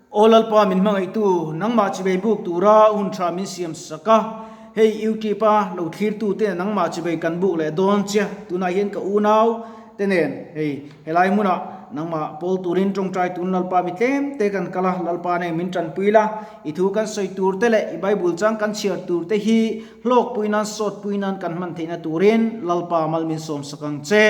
Aw Lalpa min hmangaihtu, nangmah chibei buk tura hun tha min siam sak a, hei YouTube a lo thlirtu te nangmah chibei kan buk leh dawn che, tunah hian ka unau te nen hei helai hmunah nangmah pawl turin tawngtai tun Lalpa mi tlem te kan kal a, Lalpa nen min tanpui la, i thu kan sawi tur te leh i Bible chang kan chhiar tur te hi hlawkpui nan sawtpui nan kan hman theihna turin Lalpa mal min sawm sak ang che,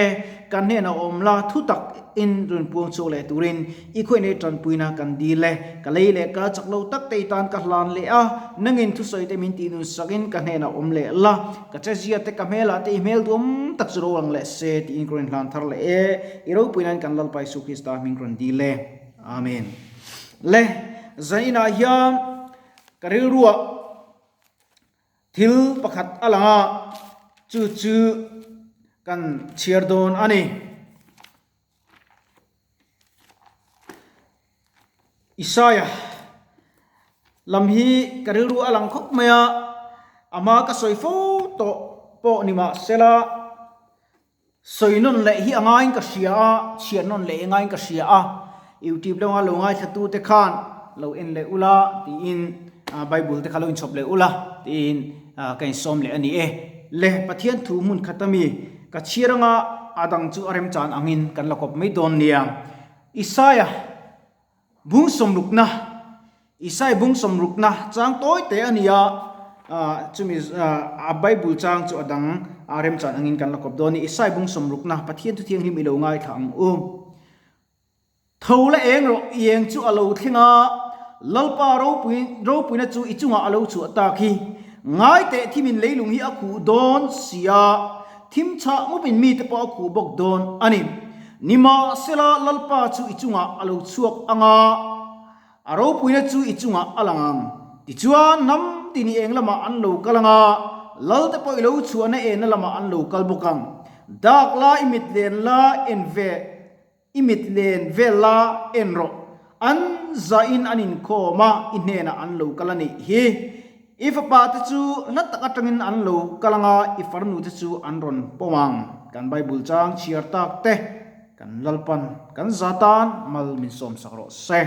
kan hnenah awm la thu tak in rawn puang chhuak leh turin I khawihnei tanpuina kan dil e, ka lei leh ka chak lo tak te i tan ka hlan leh a, nangin thusawi te min tih nun sakin ka hnenah awm leh la, ka chezia te ka hmelah te i hmel duam tak chu ro ang leh se tiin ka rawn hlan thar leh e, i ropui nan kan Lalpa Isu Krista hming ka rawn dil e. Amen. Le, zaninah hian ka rilruah thil pakhat a lang a, chu chu kan chhiar dawn a ni. Isaiah lam hi ka rilru a lang khawp mai a, ama ka sawi fo tawh pawh ni mah sela sawi nawn leh hi a ngaiin ka hria a, chhiar nawn leh hi a ngaiin ka hria a, YouTube lama lo ngaithla te khan lo en leh ula tiin Bible te kha lo inchhawp leh ula tiin ka insawm leh a ni e. Le Pathian thu hmun khat ami ka chhiar anga a dang chu a remchan angin kan la kawp mai dawn nia. Isaiah bung sawmrukna Isaiah bung sawmrukna chang tawi te a ni a, chumi a Bible chang chu a dang a remchan angin kan la kawp dawn a ni. Isaiah bung sawmrukna Pathian thu thianghlim i lo ngaithla ang u. Tho la eng rawh, i eng chu a lo thleng a, Lalpa ropui ropuina chu i chungah a lo chhuah tak hi. Ngai teh thimin leilung hi a khuh dawn si a, thim chhah ngupin mite pawh a khuh bawk dawn a ni. Nimahsela, Lalpa chu i chungah a lo chhuak ang a, a ropuina chu i chungah a lang ang. Tichuan, hnam tin i eng lamah an lo kal ang a, Lalte pawh i lo chhuahna enna lamah an lo kal bawk ang. Dak la i mit len la en ve. I mit len vel la en rawh. An zahin an inkhawm a, i hnenah an lo kal a nih hi. I fapa te chu hla tak atangin an lo kal ang a, i farnu te chu an rawn pawm ang. Kan Bible chang chhiar tak te, kan Lalpan kan za tan mal min sawmsak rawh se.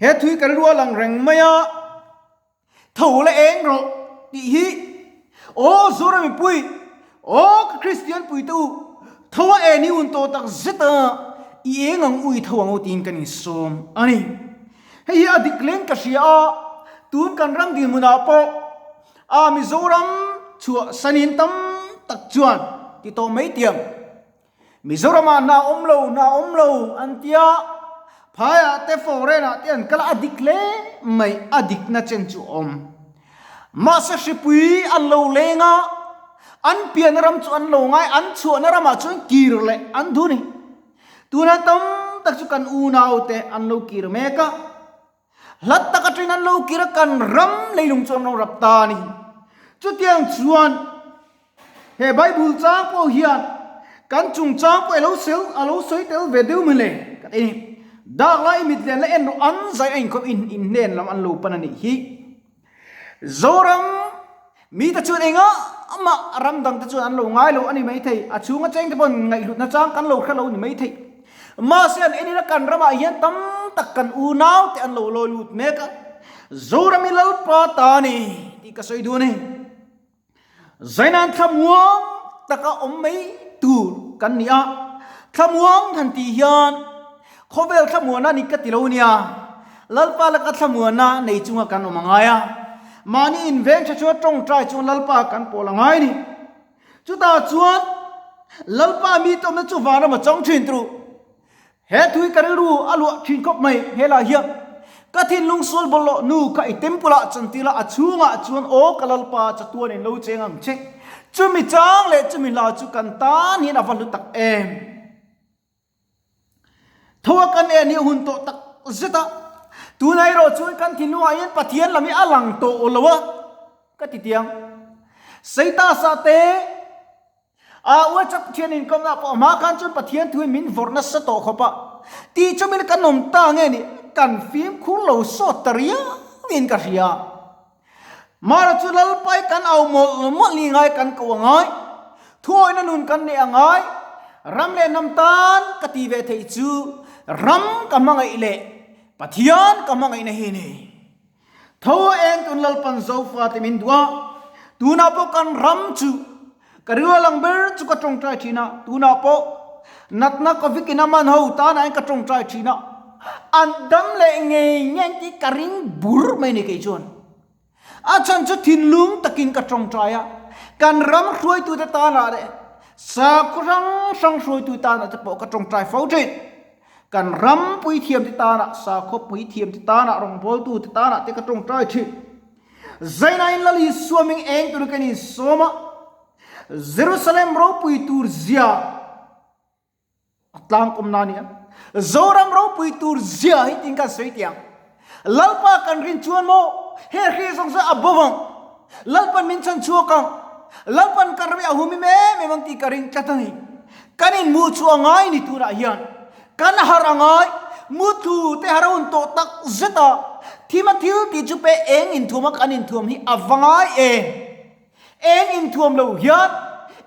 He thui kan rual ang reng mai a. Tho la eng rawh tih hi Aw Zoram mipui, aw ka Kristian puite u, tho a en hi un tawh tak zet a, i eng ang u i tho ang u tiin kan insawm a ni. Hei hi a dik leng ka hria a, tun kan ram dinhmunah pawh a Mizoram chhuah sanin tam tak chuan ti tawh mai tiang. Mizoramah hna awm lo, hna awm lo an tia, phaiah te foreign ah te an kal a, a dik hle mai, a dikna chen chu a awm. Mahse hripui an lo leng a, an pianna ram chu an lo ngai, an chhuahna ramah chuan kir leh an duh ni. Tuna tam tak chu kan unau te an lo kir mek a, hlat tak atangin an lo kir a, kan ram leilung chu an lo rap ta a ni. Chutiang chuan He Bible chang pawh hian kan chungchang pawh alo sel alo sawi tel ve deuh mai le ka ti a ni. Dak lai mit len la en rawh an zai a inkhawm in in hnen lam an lo pan a nih hi. Zoram mite chuan engah mah ram dang te chuan an lo ngai lo a ni maithei, a chhunga cheng te pawhin ngaihhlutna chang kan lo hre lo a ni maithei. Mahse an enina kan ramah hian tam tak kan unau te an lo lawi lut mek a, Zoram i Lalpa ta a ni tih ka sawi duh a ni. Zainan thlamuang taka awm mai tur kan ni a, thlamuang han tih hian khawvel thlamuanna ni ka ti lo nia, Lalpa laka thlamuanna nei chunga kan awm a ngai a, mahni inveng tha chuan tawngtai chuan Lalpa kan pawl a ngai a ni. Chutah chuan Lalpa mi tawmna chu vanram a chang thin turu. He thui ka rilru a luah thin khawp mai, helah hian ka thinlung sual bawlhhlawh nu kha i temple ah chantir a, a chhungah chuan aw ka Lalpa chatuan in lo cheng ang che. Chumi chang leh chumi hla chu kan tan hian a va hlu tak em. Tho a kan en hi a hun tawh tak zet a, tunah erawh chuan kan thinlungah hian Pathian lam hi a lang tawh lo a, ka ti tiang. Seitas ah te. A WhatsApp thian inkawmna pawh a hma khan chuan Pathian thuin min vawrh nasa tawh khawp a, tih chumin kan awm ta nge ni kan fimkhur lo sawt ta riau in ka hria. Mara chu Lalpai kan au mawlh mawlh ni ngai kan ko a ngai, thuawihna nun kan neih a ngai, ram leh hnam tan ka ti ve theih chu ram ka hmangaih leh. Pathian ka hmangaihna hi ni. Tho eng tun Lalpan Zofate min duh a, tunah pawh kan ram chu ka rilru lang ber chu ka tawngtai thin a, tunah pawh natna Covid in a man ho tanah hian ka tawngtai thin a, an dam leh ngei ngei tih ka ring bur mai ni kei chuan. A chhan chu thinlung takin ka tawngtai a, kan ram hruaitute tanah leh sakhaw hrang hrang hruaitu tanah te pawh ka tawngtai fo thin. Kan ram puithiamte tanah, sakhaw puithiamte tanah, rawngbawltute tanah te ka tawngtai thin. Zainain Lal Isua ming eng tur kan insawm a, Jerusalem ropui tur zia a tlangkawmna a ni a. Zoram ropui tur zia hi tin kan sawi tih ang. Lalpa kan rin chuan maw he hri zawng zawng a bo ang. Lalpan min chhan chhuak ang. Lalpan kan ram hi a hum im em em ang tih ka ring tlat a ni. Kan inhmuh chu a ngai ni tunah hian. Kan harh a ngai. Muthu te har a hun tawh tak zet a. Thima thil tih chu pe eng inthuam a kan inthuam hi a va ngai em. Eng inthuam lo hian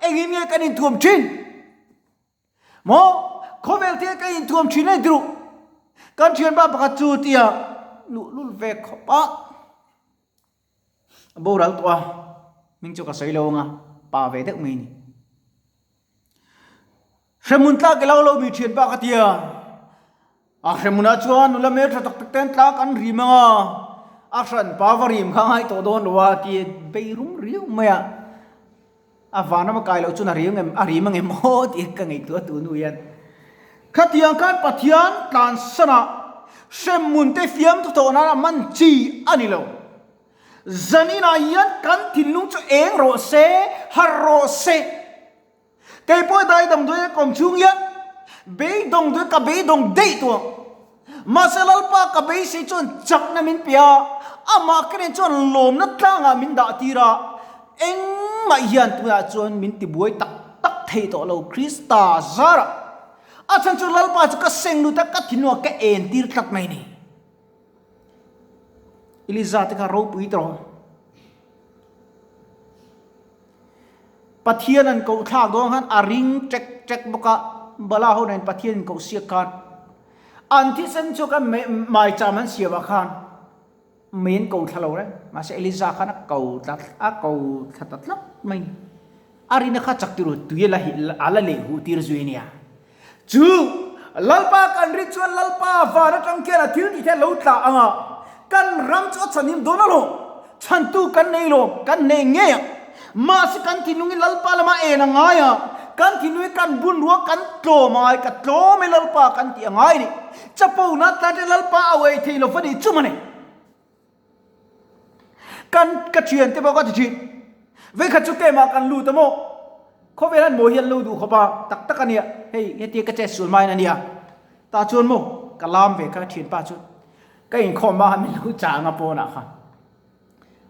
engin nge kan inthuam thin? Maw khawvel thil ka inthuam thin a ni tiruh. Kan thianpa pakhat chu tia luhlul ve khawp a. A boral tawh a, hming chu ka sawi lo anga pa ve deuh mai a ni. Hremhmun tlak i lo lo mi thianpa ka tia. A hremhmunah chuan nula hmel tha tak tak ten tlak an rim anga a hran pa va rim kha ngai tawh dawn lo a ti bei rum riau mai a. A van rama kai loh chuan a rim em a rim ang em aw tih ka ngaihtuah tu nu hian. Khatiang khan Pathian tlansanah hremhmun te fiam thu thawh nana man chi a ni lo. Zaninah hian kan thinlung chu eng rawh se, harh rawh se. Kei pawh dai damdawi a kawm chhung hian beidawng duai ka beidawng daih tawh. Mahse Lalpa ka beisei chuan chakna min pe a, amah ka nen chuan lawmna tlangah min dah tir a, engmah hian tunah chuan min tibuai tak tak thei tawh lo Krista zarah. A chhan chu Lalpa chu ka seng lut a, ka thinlungah ka en tir tlat mai ni. Eliza te kha ropui tawh. Pathian an koh thlak dawn khan a ring ṭek ṭek bawk a, Bala ho nen Pathian in koh siak khan an thisen chu khan maicham an siam ah khan mei an ko thla lo reng, mahse Eliza khan a ko tla a ko thla ta tlat mai ni. A rina kha chak tirh tui a la a la leh huh tir zui a nia. Chu Lalpa kan rin chuan Lalpa van atang khian a thil tih te lo tla ang a, kan ram chu a chhanhim dawn alawm, chhantu kan nei lawm, kan nei ngei ang. Mahse kan thinlungin Lalpa lama en a ngai a, kan thinlungin kan bun ruang kan tlawm a ngai, ka tlawm e Lalpa kan tih a ngai a ni. Chapo na tlan te Lalpa a uai thei lo va ni chu mawni. Kan ka thian te pawh ka ti thin. Vekhat chu keimah kan lut a maw? Khawvel hian mawi hi an lo duh khawp a, tak tak a nia. Hei hetia ka chet sual hmain a nia. Tah chuan maw ka lam ve kha ka thianpa chu ka inkhawm hma khan min lo chang a pawnah khan.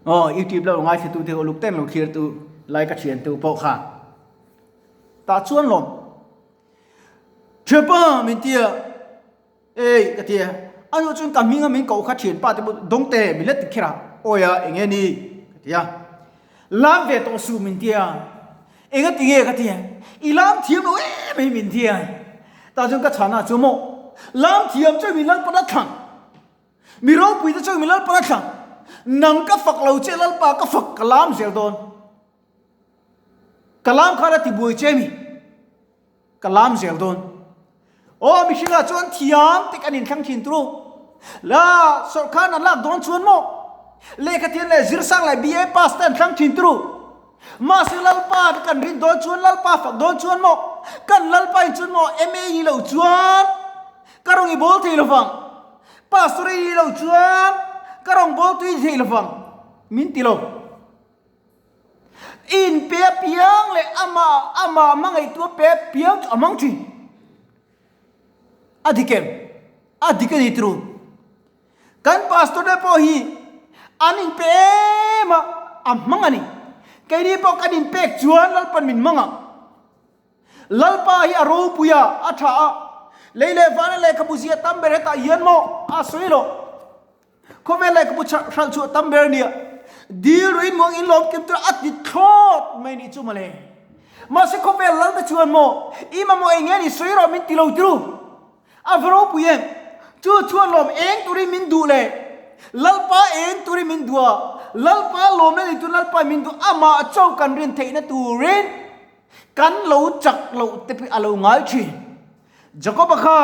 Aw YouTube lo ngaithla tu te uluk ten lo thlir tu lai ka thian tu pawh kha. Tah chuan lawm. Thianpa min tia. Ei, ka ti a, a hnu chuan ka hminga min koh kha thianpa te pawh Dawngte min la ti kher a, awi a, eng nge ni? ka ti a, lam ve tawh suh min ti a, eng a ti nge ka ti a, i lam thiam lo em em min ti a, tah chuan ka chhana chu maw, lam thiam chu min Lalpan a thlang, mi ropui te chu min Lalpan a thlang, nang ka fak lo che Lalpa ka fak ka lam zel dawn, ka lam khan a ti buai che mi. Ka lam zel dawn. Aw mihringah chuan thiam te kan inthlang thin turu. La sawrkar an lak dawn chuan maw? Lehkha thian leh zirsang leh BA pass te an thlang thin turu. Mahse Lalpa te kan rin dawn chuan Lalpa fak dawn chuan maw? Kan Lalpa in chuan maw MA ni lo chuan ka rawn i bawl thei lovang. Pastor i ni lo chuan ka rawn bawl tui thei lovang min ti lo. In pe apiang leh amah amah hmangaihtu a pe apiang chu a hmang thin. A dik em? A dik a ni turu. Kan pastor te pawh hi an inpe em a, a hmang a ni. Keini pawh kan inpek chuan Lalpan min hmang ang. Lalpa hi a ropui a, a tha a. Lei leh vana lehkhabu zia tam ber hetah hian maw a sawi lo. Khawvel lehkhabu hralh chhuah tam ber a nia. Dil ruih muang in lawm kim tur a ti thlawt mai nih chu mawle. Mahse khawvel lal te chuan maw i mamawh eng nge ni sawi rawh min ti lo tiru. A va ropui em. Chu chuan lawm eng turin min duh le? Lalpa eng turin min duh a, Lalpa lawmna nei tur Lalpa min duh amah chauh kan rin theihna turin kan lo chak loh te pawh a lo ngai thin. Jakoba kha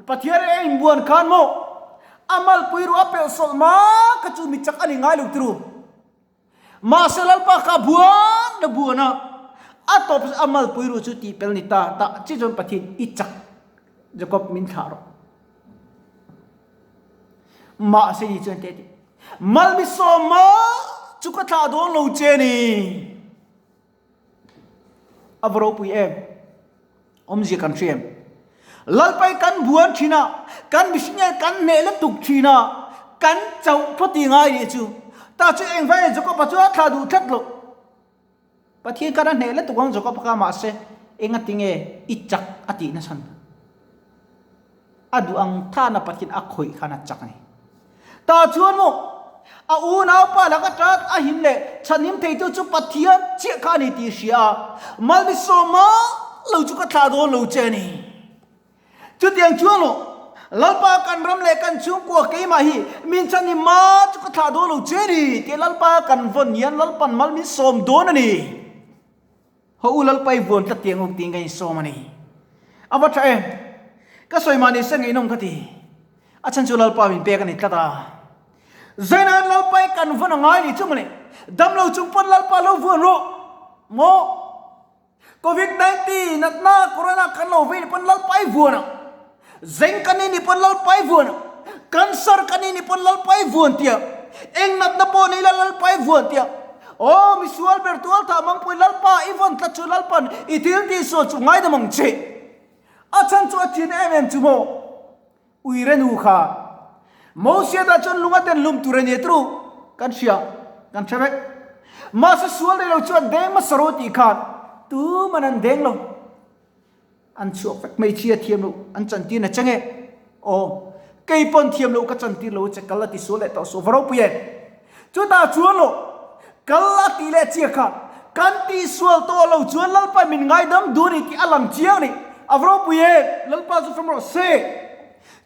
Pathian a inbuan khan maw a malpui ruah a pelh sawlh ma kha chu mi chak a ni ngai lo turu. Mahse Lalpa kha buan la buan a, a tawp a malpui ruh chu tih pel ni ta tah chi chuan Pathian i chak Jakob min thlah rawh. Mahse ni chuan teh tih mal mi sawm ma chu ka thlah dawn lo che ni. A va ropui em? Awmzia kan hria em? Lalpai kan buan thin a, kan mihring hian kan hneh lutuk thin a, kan chauh phawt tih ngai nih chu. Tah chu engvai nge Jakob-a chu a thlah duh tlat loh. Pathian khan a hneh lutuk ang Jakob-a kha mahse engati nge i chak a tih nachhan? A duh ang thana Pathian a khawih khan a chak a ni. Tah chuan maw a unaupa laka tat a him leh chhanhim theitu chu Pathian chiah kha a ni tih hria a, Malmisawma lo chu ka thlah dawn lo che a ni. Chutiang chuan maw Lalpa kan ram leh kan chhungkua keimah hi min chhanhim ma chu ka thlah dawn lo che a ni tih Lalpa kan vawn hian Lalpan mal min sawm dawn a ni. Haw u Lalpa i vuan tlat tiang awk tiin ka insawm a ni. A va tha em? Ka sawi mah nise ngaihnawm ka ti. A chhan chu Lalpa min pek a ni tlat a. Zaina'n Lalpa i kan vawn a ngai ni chu mawle. Damlo chung pawn Lalpa lo vuan rawh. Maw? Covid 19 natna corona kan lo vei ni pawn Lalpa i vuan ang. Zeng kan ni ni pawn Lalpa i vuan ang. Cancer kan ni ni pawn Lalpa i vuan tia. Eng natna pawh nei la Lalpa i vuan tia. Aw misual ber tual thah mangpui Lalpa i vawn tlat chu Lalpan i thil tih sual chu ngaidam ang che. A chhan chu a chin em em chu maw? Uire nu kha. Mosia dah chuan lunga den lum tur a ni tru kan hria kan hre vek. Mahse sual nei lo chuan deng hmasa rawh tih khan tuman an deng lo. An chhuak vek hmeichhia thiam loh an chantir na che nge? Aw, kei pawn thiam loh ka chantir lo che kal a ti sual leh tawh suh va ropui e. Chutah chuan loh kal a tih leh chiah kha kan tih sual tawh lo chuan Lalpa min ngaidam duh a ni tih a lang chiang a ni. A va ropui e, Lalpa chu fam rawh se.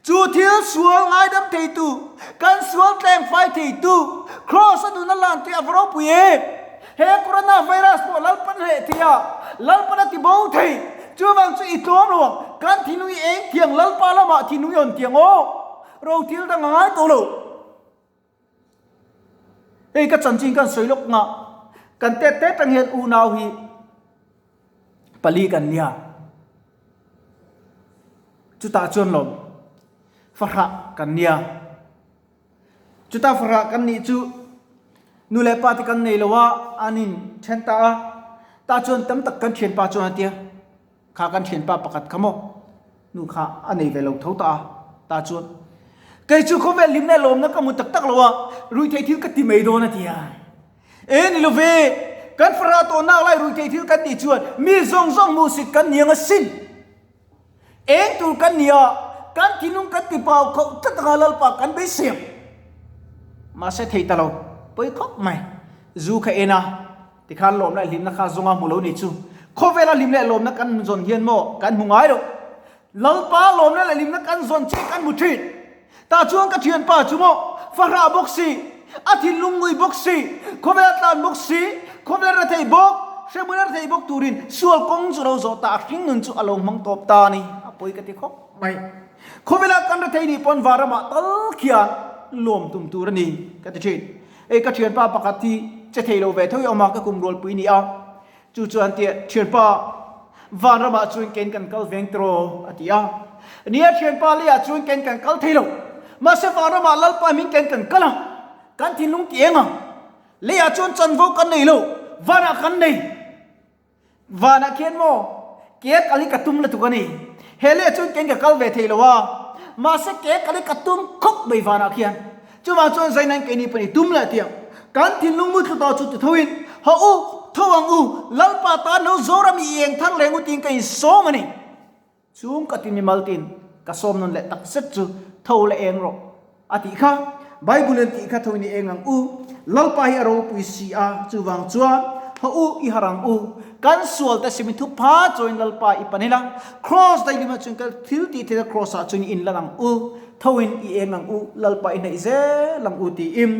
Chu thil sual ngaidam theitu, kan sual tleng fai theitu, Kraws a nuna lan tih a va ropui e. He Corona virus pawh Lalpan hleh thei a, Lalpan a ti bo thei. Chuvang chu i tlawm lo ang, kan thinlung i eng thiang Lalpa lamah thinlung i hawn tiang aw. Ro thil dang a ngai tawh lo. Hei ka chanchin kan sawi lawk nga, kan tet tet ang hian unau hi pali kan nia. Chutah chuan lawm fahrah kan nia. Chutah fahrah kan nih chu nu leh pa te kan nei lo a, an in then ta a. Tah chuan tam tak kan thianpa chuan a tia, kha kan thianpa pakhat kha maw nu kha a nei ve lo tho ta a. Tah chuan kei chu khawvel hlim leh lawmna ka hmu tak tak lo a, ruihtheih thil ka ti mai dawn a tia. E ni lo ve, kan fahrah tawh nak lai ruihtheih thil kan tih chuan mi zawng zawng hmuhsit kan ni ang asin. Eng tur kan ni a, kan thinlung kan ti pau khauh tlat anga Lalpa kan beisei ang. Mahse thei ta lo, pawi khawp mai. Zu kha en a, tikhan lawmna leh hlimna kha zawnga hmu lo ni chu. Khawvela hlim leh lawmna kan zawn hian maw kan hmu ngai lo. Lalpa lawmna leh hlimna kan zawn chiah kan hmu thin. Tah chuan ka thianpa chu maw fahrah bawk si, a thinlung ngui bawk si, khawvel a tlan bawk si, khawvel ra thei bawk, hrehmun a ra thei bawk turin sual kawng chu lo zawh ta, a hring nun chu a lo hmang tawp ta a ni. A pawi ka ti khawp mai. Khawvela kan ra thei nih pawn vanramah tal khian lawm tum tur a ni ka ti thin. Hei ka thianpa pakhat hi che thei lo ve tho i awm a, ka kum rualpui ni a. Chu chuan tia, Thianpa, vanramah chuan ken kan kal veng tiraw? a ti a. Nia, thianpa, leiah chuan ken kan kal thei lo. Mahse vanramah Lalpa min ken kan kal a, kan thinlung ti eng ang? Leiah chuan chanvo kan nei lo, vanah kan nei. Vanah khian maw, ke kal hi ka tum lutuk a ni. He leiah chuan ken ka kal ve thei lo a, mahse ke kal hi ka tum khawp mai vanah khian. Chuvang chuan Zainain keini pawh ni tum leh tiang kan thinlung mutthlu tawh chu ti thoin, Haw u, tho ang u, Lalpa tan lo Zoram i eng thar leng u tiin ka insawm a ni. Chung ka ti mimal tin ka sawm nawn leh tak zet chu tho leh eng rawh a tih kha. Bible in tih kha tho in i eng ang u, Lalpa hi a ropui si a, chuvang chuan. Tho u, i harh ang u. Kan sual te simi thupha chuan Lalpa i pan ila, Kraws daihlim ah chuan kan thil tih theihna Kraws ah chuan i inlan ang u, tho in i eng ang u, Lalpa i hnaih zel ang u tiin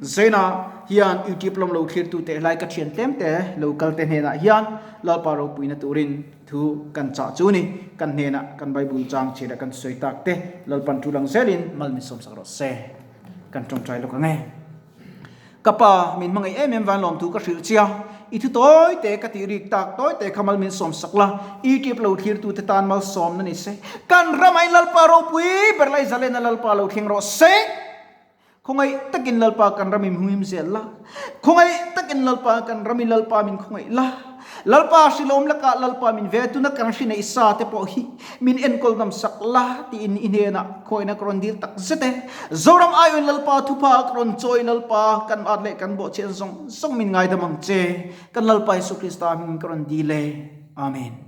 Zaina hian YouTube lam lo thlir tu te hlai ka thian tlem te lo kal te hnenah hian Lalpa ropuina turin thu kan chah chu ni. Kan hnenah kan Bible chang chhiat ah kan sawi tak te Lalpan thu lang zelin mal min sawmsak rawh se. Kan tawngtai lawk ang e. Ka pa, min hmangaih em em van lawmthu ka hrilh che a, i thu tawi te ka tih rik tak tawi te kha mal min sawm sak la, i tip lo thlirtu te tan malsawmna ni se. Kan ramah in Lalpa ropui ber lai zalena Lalpa lo thleng rawh se. Khawngaih takin Lalpa kan ram in hmuhim zel la, khawngaih takin Lalpa kan ram in Lalpa min khawngaih la. Lalpa hrilhawm lakah Lalpa min ve tuna kan hri neih sa te pawh hi min enkawl dam sak la tiin i hnenah khawina ka rawn dil tak zet e. Zoram aiawin Lalpa thupha ka rawn chawi Lalpa kan at leh kan bawhchhiat zawng zawng min ngaidam ang che. Kan Lalpa Jesuh Krista hmingin ka rawn dil e. Amen.